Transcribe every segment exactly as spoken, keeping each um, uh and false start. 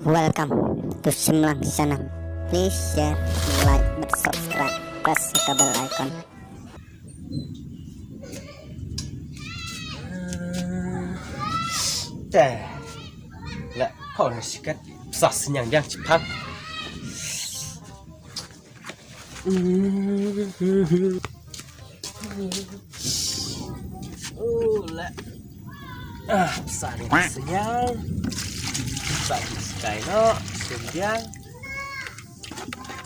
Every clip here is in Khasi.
Welcome to Shimlang channel. Please share, like, and subscribe. Press the bell icon. Te. La, kau na sikat. Sa senyang dia cepat. Oh, la. Ah, sa ni senyang. Sa ni sekai no, senyang.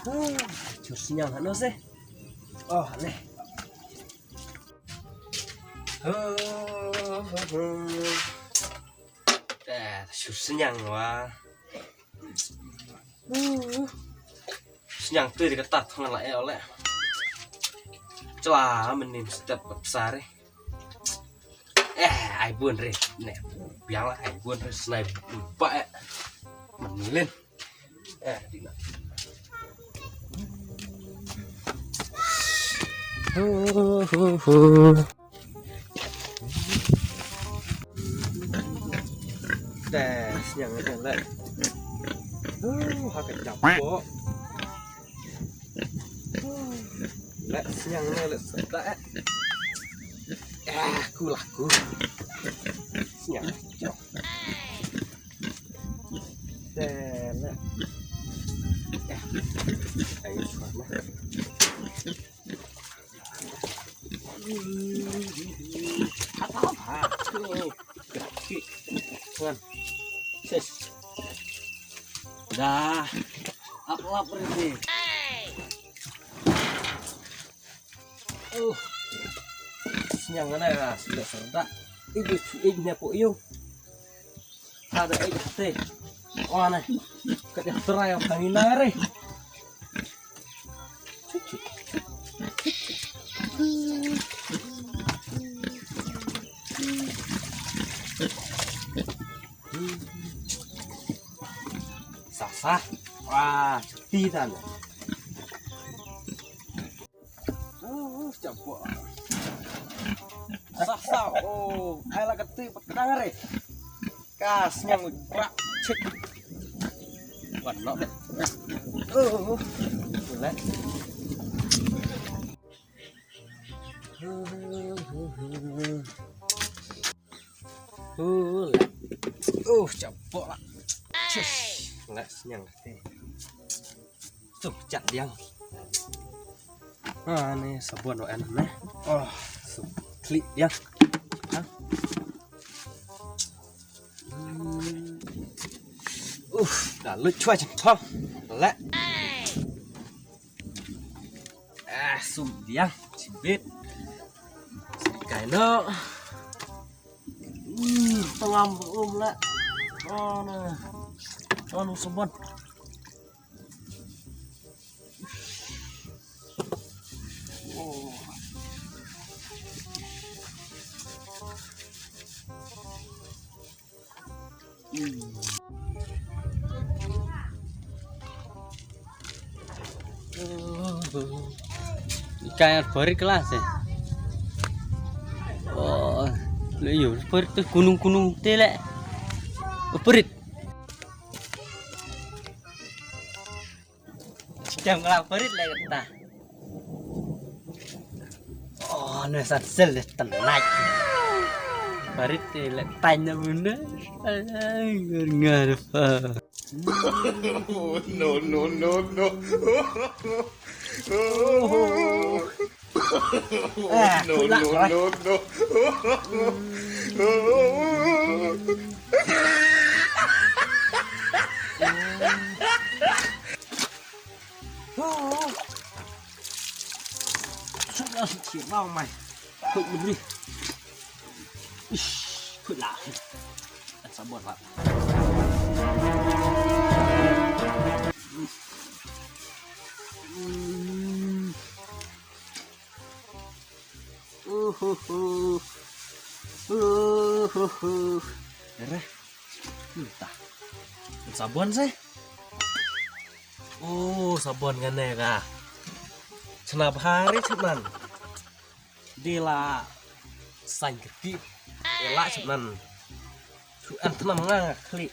Oh, cur senyang no sih. Oh, ni. Oh, oh, oh. Eh, cur senyang wa. Sñiang tu di kata thong la eo le. Chla menim step besar eh. Eh, ai bun re. Ne, biang la ai bun re snai ba eh. Menlin. Eh, di na. Hu, hu, hu. Te, sñiang te le. Uh, ha ka jap ko. Le sñiang le le sedap eh. Eh, ku lah ku. Sñiang. Te le. Eh. Ayo, kuat lah. Dah. Ap lap ridi. Uh. Sñiang na, sila serda. Ibu cuit nya po yung. Ada eh te. Oh, aneh. Kat yang terai yang kami nare. Sasa. Wah, cuti tan. Uh, campur. Sah, sah. Oh, ai la keti petang re. Kas nyang brak cek. Wan nok. Uh, boleh. Uh, le. Uh, campur lah. Cus. Nggak senyang hati. Tu, chat diang. Ah, ni sabun wa en ni. Oh, su klik diang. Ha. Hmm. Uh, dah lucu aja. Ha. Lek. Ah, su diang. Cibit. Kai no. Hmm, tengam um lek. Oh, na. Oh, nu sabun. Ikan yang barit kelas eh. Oh, le yo barit tu kunung-kunung te lek. Barit. Sedang ngelak parit lah kata. Oh, ni sansel deh tenai. Parit ni lek tanya benda. Ay, ngar apa? No, no, no, no. Oh. Ah, no, no, no, no. Suk lah, suk lah, mai. Kut beri. Ish, kut lah. Sabun lah. Hmm. Uhuhu. Uhuhu. Reh. Entah. Sabun sih. Oh, sabun ngane ka. Chna bhari chnan. Dila sain kti. Ela chnan. Chu an tnam nga nga klik.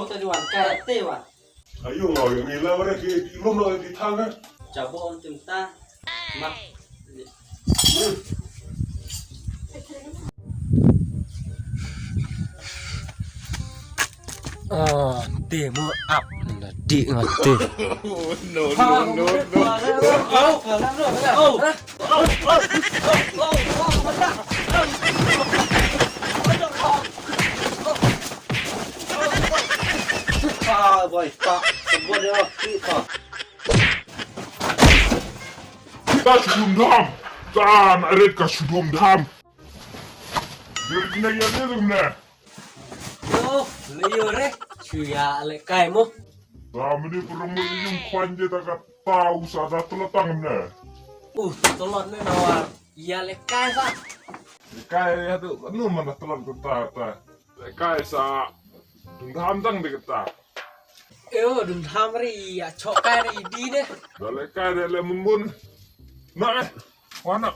Ong ta juan ka te wa. Ayo ngau yang ila bare ki lum lo di thang ka. Jabo on tim ta. Ma. Ah, te mo ap na di ngan te. No, no, no, no. Oh, oh, oh, oh. Ah, boy, stop. Sebut dia, stop. Ka shu dum dham. Tan arit ka shu dum dham. Dir kena ya ni tu kena. Yo, le yo re. Shu ya le kai mo. Ta mini perempuan yung khwan je ta ka tau sa ta teletang kena. Uh, telot ne nawar. Ya le kai sa. Kai ya tu, anu mana telot tu ta ta. Kai sa dum dham tang de kata. Yo, dum dham ri ya chok kai ri di ne. Dale kai de le mumbun. Na eh, wana.